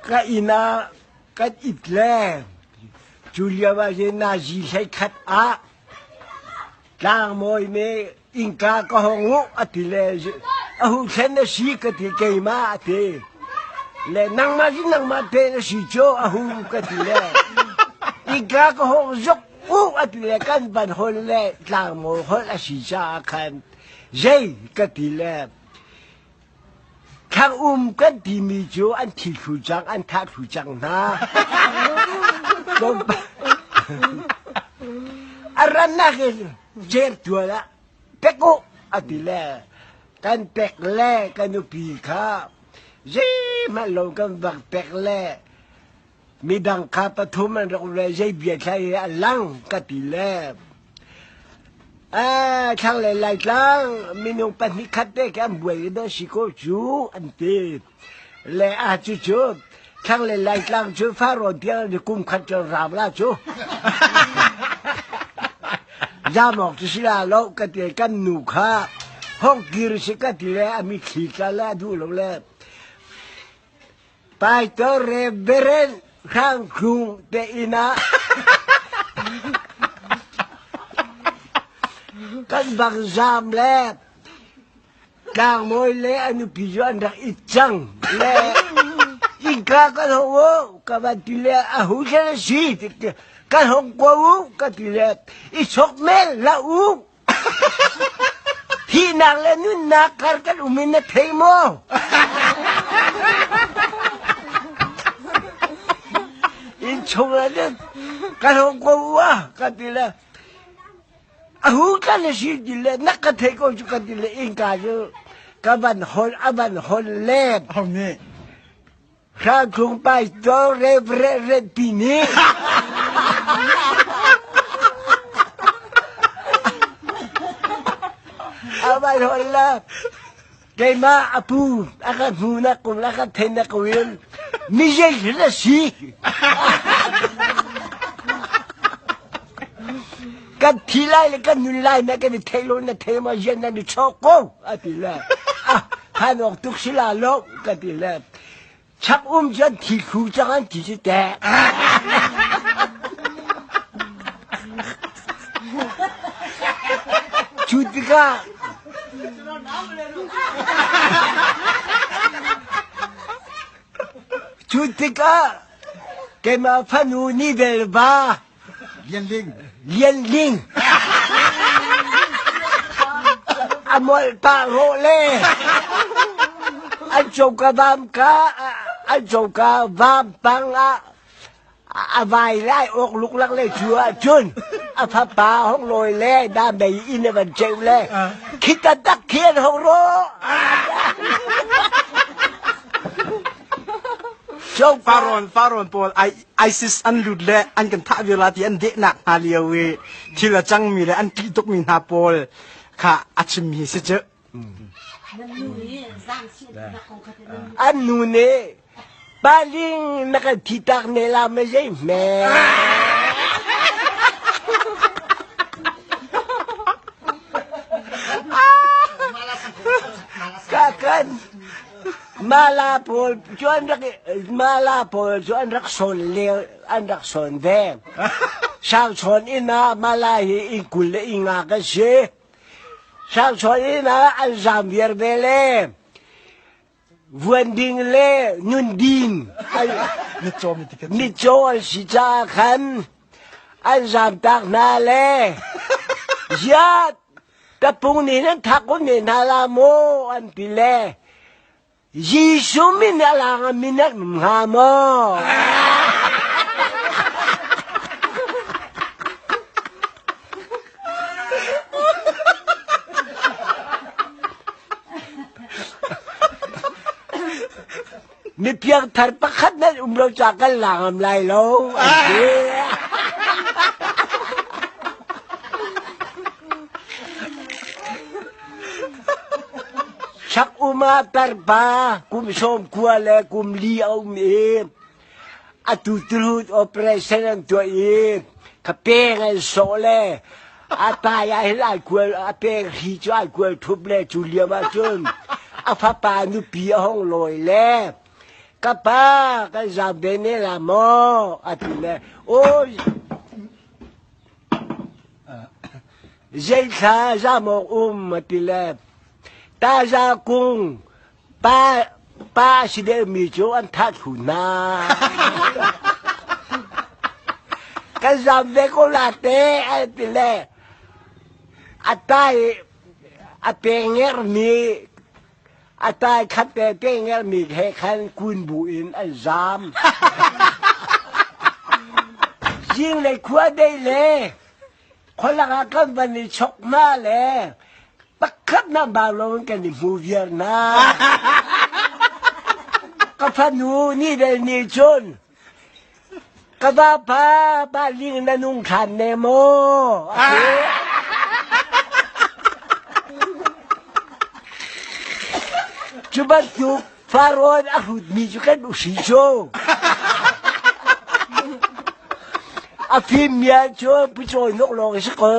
Ka inn ah kan it le cu lio ah hin nazi 11 ah tlangmawi nih innka ka hong u a ti le a huhthlen a si ka ti keimah a ti le nangmah cu nangmah te na si cu a hu ka ti le innka ka hong zuk u a ti le kan van hol le tlangmawi holh a si caah khan zei ka ti le Thlang um kan timi cu an thi thlu cang, an thah thlu cang hna. A rannak in certual ah pek u a ti le kan pek le ka nupi kha zeihmanh lo kan vak pek le midang kha pathum an rak um le zei bia thlai he a lang ka ti le thlanglei Laitlang minung pahnih khat te khi an buai dawh si ko cu an ti le a cucu thlanglei Laitlang cu Farawn tiang kum khat cu ram la cu zam awk cu si la lo ka ti kan nu kha hong kir si ka ti le a mitthli tla le a duh lo le Pastor Reverend Hrang Hlung te inn ah kan bang zaam le tlangmawi le a nupi cu an rak it cang le innka kan hong u ka van ti le a hu thlen a si kan hong ko u ka ti le i chok men la u Thihnak le nunnak kar kan um in na thei maw? Innchung ah cun kan hong ko u ah ka ti le a hu kan a si ti le na ka thei ko cu ka ti le innka cu ka van hol a van hol le Hong nih Hrangkhung pastor Reverend Redpi nih a van hol la keimah a pu a ka hmu na kum la ka then na ko in mi zei thil a si kan thi lai le kan nun lai na kan i thei lo na thei ma zian nan i chok ko a ti le ah phan awk tuk si la lo ka ti le chak um cun thi khu cang an ti si te cu tikah cu tikah keimah fanu ni bel ba Lian Ling. Lian Ling. A molh pah rawh le an coka vam ka an coka vam pang ah a vai lai awk luklak le cu ah cun a fapa hong lawi le da mei inn a van ceu le khi taktak khi an hong rawh Faron Faron pawl ISIS an lut le an kan thah viar la ti an dehnak hna lio i thil a cangmi le an ṭih tukmi hna pawl kha a chimmi si cu. An nu nih paling na kan thitak ne la ma zei hme. Ka kan Mala pawl cu an rak Mala pawl cu an rak sawn le an rak sawn ve. Sangchawn inn ah Mala hi inn 20 le inn nga kan si. Sangchawn inn ah an zaam viar ve le vuan ding le nun din mitcaw an si caah khan an zaamtak hna le ziah Tapung nih nan thak ko ne hna la maw an ti le Jesuh min a lang a min an um hnga maw? Mi piangthar pakhat nan um lo ca kan langam lai lo an ti. Chak uma tarpa kum 90 le kum li a um i atu turut operation an tuah i ka peng an sawh le a tai ah hin ai kual a peng hri cu ai kual thup le cu lio ah cun a fapa nupi a hong lawi le. Ka pa kan zaam ve ne la maw a ti le aw zeithla zaam awk um a ti le taza kung pa pa a si deuhmi cu an thah thlu hna. Kan zaam ve ko la te a ti le a tai a pengermi a tai khat te pengermi he khan kun bu in an zaam. Zinglei khua dei le khualak ah kan van i chok hna le pakhat na bau lo in kan i hmu viar hna. Ka fanu ni del nih cun ka vapa pa ling na nung ṭhan ne maw? A ti. Cu bantuk Farawn a hrutmi cu kan usi cu. A fimmi ah cun pucawi nok lawng a si ko.